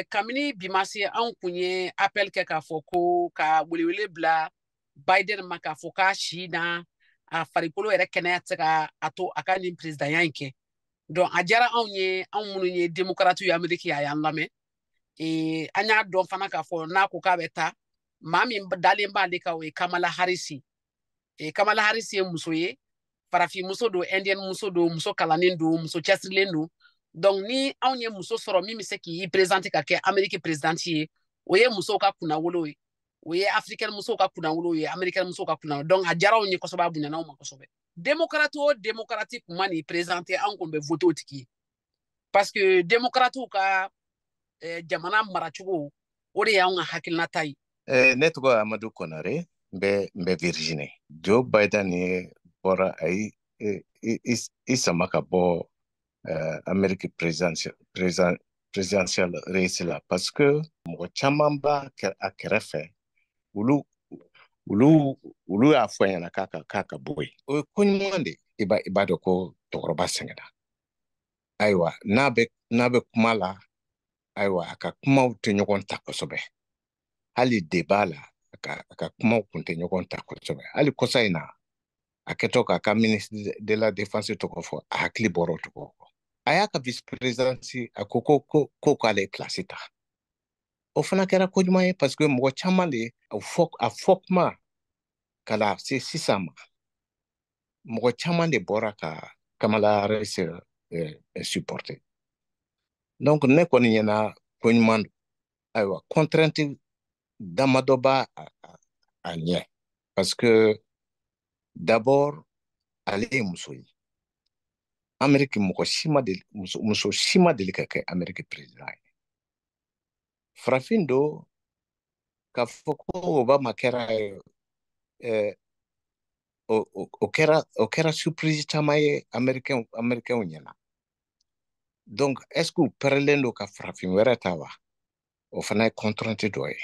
Kabini bi ma se, anw kun ye appel kɛ k'a fɔ ko ka welewele bila Biden ma, k'a fɔ k'a si na a farikolo yɛrɛ kɛnɛya tɛ se ka a to a ka nin présidentya in kɛ. Donc a diyara anw ye, anw minnu ye démocrate ye Amérique, a y'an lamɛn. An y'a dɔn fana k'a fɔ n'a ko k'a bɛ taa, maa min dalen b'ale kan, o ye Kamala Harris. Kamala Harris ye muso ye, farafin muso don, indienne muso don, muso kalannen don, muso cɛsirilen don. Donc ni anw ye muso sɔrɔ min bɛ se k'i présenter ka kɛ Amérique présidente ye, o ye musow ka kunnawolo ye, o ye africaine musow ka kunnawolo ye, américaine musow ka kunnawolo. Donc a diyara anw ye kosɛbɛ, a bonyana anw ma kosɛbɛ. Démocrate o démocrate kun ma n'i présenter, anw kun bɛ voter o tigi ye, parce que démocrate ka jamana maracogo, o de y'anw ka hakilinata ye. Ne tɔgɔ Amadu Konare, n bɛ Virginie. Joe Biden ye bɔra, a yi i sama ka bɔ Amérique presidential race la, parce que mɔgɔ caman b'a a kɛrɛfɛ, olu y'a fɔ a ɲɛna k'a ka bɔ yen. O ye ko ɲuman de. I b'a dɔn ko cɛkɔrɔba sɛgɛnna. Ayiwa, n'a bɛ kuma la, ayiwa, a ka kumaw tɛ ɲɔgɔn ta kosɛbɛ. Hali débat la, a ka kumaw kun tɛ ɲɔgɔn ta kosɛbɛ. Hali kɔsa in na, a kɛtɔ k'a ka ministre de la Défense tɔgɔ fɔ, a hakili bɔra o tɔgɔ kɔ. A y'a ka vice présidence, a ko k'ale ye place ta. O fana kɛra ko ɲuman ye, parce que mɔgɔ caman de a fɔ kuma ka na se sisan ma, mɔgɔ caman de bɔra ka Kamala Harris supporter. Donc ne kɔni ɲɛna, ko ɲuman don. Ayiwa, contrainte damadɔ b'a a ɲɛ, parce que d'abord ale ye muso ye. Amérique, mɔgɔ si ma deli, muso si ma deli ka kɛ Amérique président ye. Farafin don. K'a fɔ ko Obama kɛra o kɛra surprise caman ye américain ɲɛna. Donc est ce que u pɛrɛlen don ka farafin wɛrɛ ta wa? O fana ye contrainte dɔ ye.